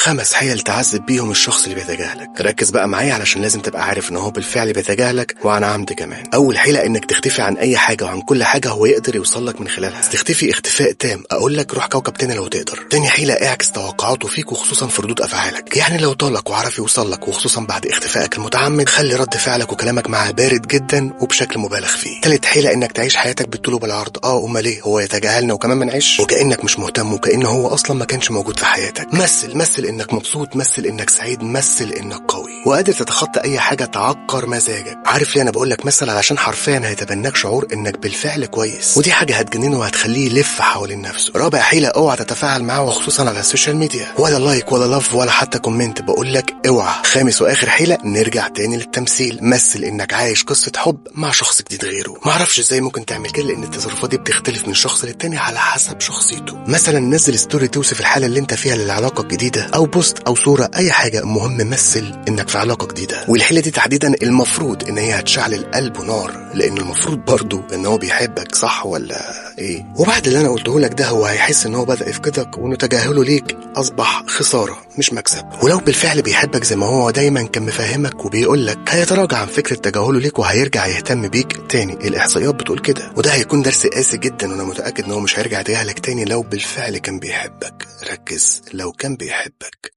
5 حيل تعذب بيهم الشخص اللي بيتجاهلك. ركز بقى معايا علشان لازم تبقى عارف ان هو بالفعل بيتجاهلك وعن عمد كمان. اول حيله انك تختفي عن اي حاجة وعن كل حاجة هو يقدر يوصل لك من خلالها. تختفي اختفاء تام، اقول لك روح كوكب تاني لو تقدر. تاني حيله اعكس توقعاته فيك وخصوصا في ردود افعالك، يعني لو طالك وعرف يوصل لك وخصوصا بعد اختفائك المتعمد، خلي رد فعلك وكلامك معاه بارد جدا وبشكل مبالغ فيه. تالت حيله انك تعيش حياتك بالطول وبالعرض. امال ايه، هو يتجاهلنا وكمان ما نعيش، وكانك مش مهتم وكأنه هو اصلا ما كانش موجود في حياتك. مثل انك مبسوط، مثل انك سعيد، مثل انك قوي وقادر تتخطى اي حاجة تعكر مزاجك. عارف ليه انا بقول لك مثل؟ علشان حرفيا هيتبناك شعور انك بالفعل كويس، ودي حاجة هتجننه وهتخليه يلف حوالين نفسه. رابع حيله اوعى تتفاعل معاه وخصوصا على ال social media، ولا like ولا love ولا حتى comment، بقول لك اوعى. خامس واخر حيله نرجع تاني للتمثيل، مثل انك عايش قصة حب مع شخص جديد غيره. معرفش ازاي ممكن تعمل كده لان التصرفات دي بتختلف من شخص للتاني على حسب شخصيته. مثلا نزل story توصف الحالة اللي انت فيها للعلاقة الجديدة، او post او صوره، اي حاجة، المهم مثل انك في علاقة جديدة. والحيله دي تحديدا المفروض ان هي هتشعل قلبه نار، لان المفروض برضو ان هو بيحبك، صح ولا ايه؟ وبعد اللي انا قلته لك ده هو هيحس ان هو بدا يفقدك، وانه تجاهله ليك اصبح خسارة مش مكسب. ولو بالفعل بيحبك زي ما هو دايما كان مفهمك وبيقول لك، هيتراجع عن فكرة تجاهله ليك وهيرجع يهتم بيك تاني. الاحصائيات بتقول كده، وده هيكون درس قاسي جدا، وانا متاكد ان هو مش هيرجع يتجاهلك تاني لو بالفعل كان بيحبك. ركز، لو كان بيحبك.